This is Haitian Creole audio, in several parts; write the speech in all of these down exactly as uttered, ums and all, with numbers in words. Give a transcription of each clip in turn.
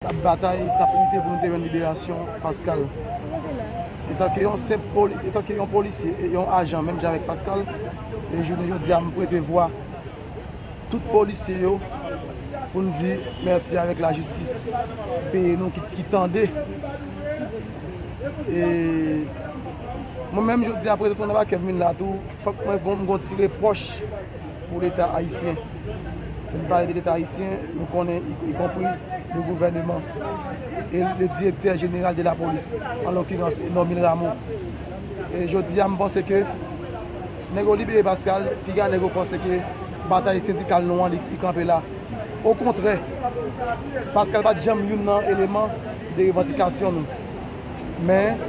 T ap batay, t ap lite pou nou te jwenn liberasyon Pascal. Etanke yon senp poli-, etanke yon polisye, e yon ajan, menm jan avèk Pascal, e jounen jodi a, m prete vwa tout polisye yo pou n di mèsi avèk lajistis peyi nou ki, ki tande. E mwen menm, jodi a, prezans mwen nan pakè m vin la tou, fòk mwen gon, m gon ti repwòch pou Leta ayisyen. Lè n pale de Leta ayisyen, nou konnen, i, ikonpri le gouvèneman e le direktè jeneral de la polis, an lokirans, Normil Rameau. E jodi a, m panse ke nèg yo libere Pascal, piga nèg yo panse ke batay sendikal nou an, li, li kanpe la. Okontrè, Pascal pa t janm youn nan eleman de revandikasyon nou. Men,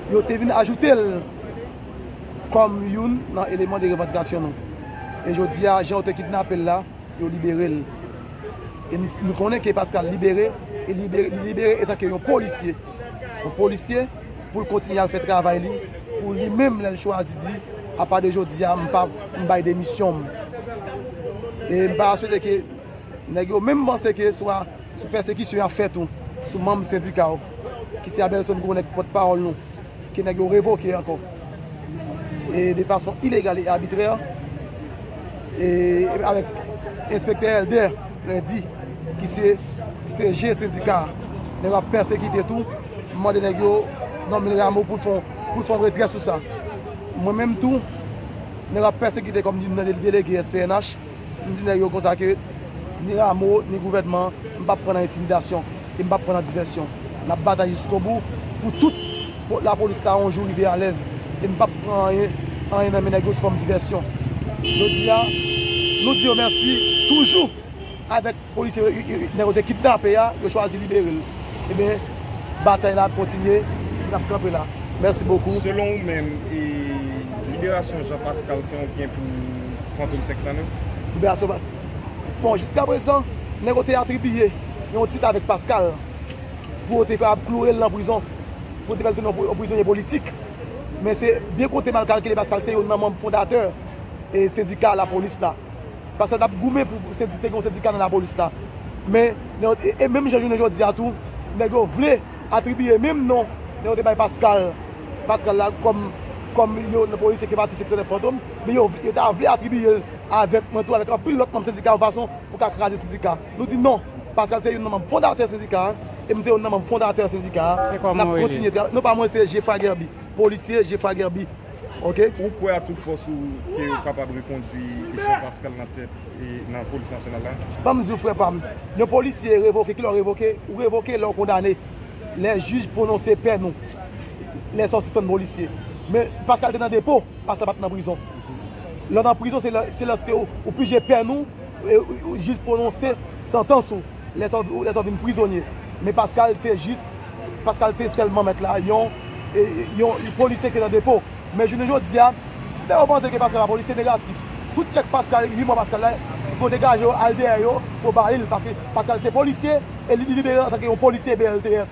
yo te vin ajoute l kòm youn nan eleman de revandikasyon nou. E jodi a, jan yo te kidnape l la, yo libere l. E n-, nou konnen ke Pascal libere, e libere, li libere etanke yon polisye. Yon polisye pou l kontinye al fè travay li, pou li menm lè l chwazi di, apa de jodi a, m pa, m bay demisyon m. E m pa swete ke nèg yo menm panse ke swa sou pèsekisyon y ap fè tou sou manm sendika w, ki se Abelson Gros Nèg pòtpawòl nou, ke nèg yo revoke ankò. E de fason ilegal e abitrè, e avèk enspektè Elder Lundi, ki se C G sendika a, nèg yo ap pèsekite tou, m mande nèg yo Normil Rameau pou l fè yon, pou l fè yon retrè sou sa. Mwen menm tou, nèg yo ap pèsekite kòm youn nan delege S P N H, m di nèg yo konsa ke ni Rameau, ni gouvènman, m p ap pran nan entimidasyon e m p ap pran nan divèsyon. N ap batay jiskobou pou tout po-, lapolis la yon jou rive alèz e n p ap pran anyen, anyen nan men nèg yo sou fòm divèsyon. Jodi a, nou di yo mèsi toujou avèk polisye yo, yo, yo, nèg yo te kidnape a, yo chwazi libere l. Ebyen, batay la ap kontinye, n ap kanpe la. Mèsi bokou. Selon ou menm, e, liberasyon Jean Pascal se yon byen pou Fantom senk san nèf? Liberasyon pa-, bon, jiskaprezan, nèg yo te atribiye yon tit avèk Pascal pou yo te kapab kloure l nan prizon, pou yo te fè l tounen yon pri-, yon prizonye politik. Men se byen konte, mal kalkile, Pascal se youn nan manm fondatè e sendika lapolis la. Paske l t ap goumen pou sendi-, te gen yon sendika nan lapolis la. Men, e, e menm jan jounen jodi a tou, nèg yo vle atribiye menm non nèg yo te bay Pascal, Pascal la kòm, kòm yon polisye ki pati senk san nèf Fantom, men yo, yo ta vle atribiye l avèk mwen tou, avèk anpil lòt manm sendika, yon fason pou ka kraze sendika. Nou di non, Pascal se youn nan manm fondatè sendika a, e m se youn nan manm fondatè sendika a. Se kòman w rele? N ap kontinye travay. Non pa mwen se Jeffra Guerby, polisye Jeffra Guerby. Ok? Ou kwè a tout fòs ou ke yo kapab rekondwi Jean Pascal nan tèt e nan polis nasyonal la? Ban m di w, frè pa m, yon polisye revoke, kilè w revoke? Ou revoke lè w kondane. Lè jij pwononse pèn ou. Lè sa w sispann polisye. Men Pascal te nan depo, Pascal pa t nan prizon. Lè w nan prizon, se lè, se lòske ou, ou pije pèn ou, e, ou, ou jij pwononse santans ou. Lè sa w, lè sa w vin prizonye. Men Pascal te jis, Pascal te sèlman mèt la, yon, e, yon, yon polisye ki nan depo. Men jounen jodi a, si nèg yo panse ke Pascal pa polisye, negatif. Tout tchèk Pascal, ui mwa Pascal la, pou degaje yo, al dèyè yo, pou ba li l, paske Pascal te polisye, e li, li libere antanke yon polisye B L T S.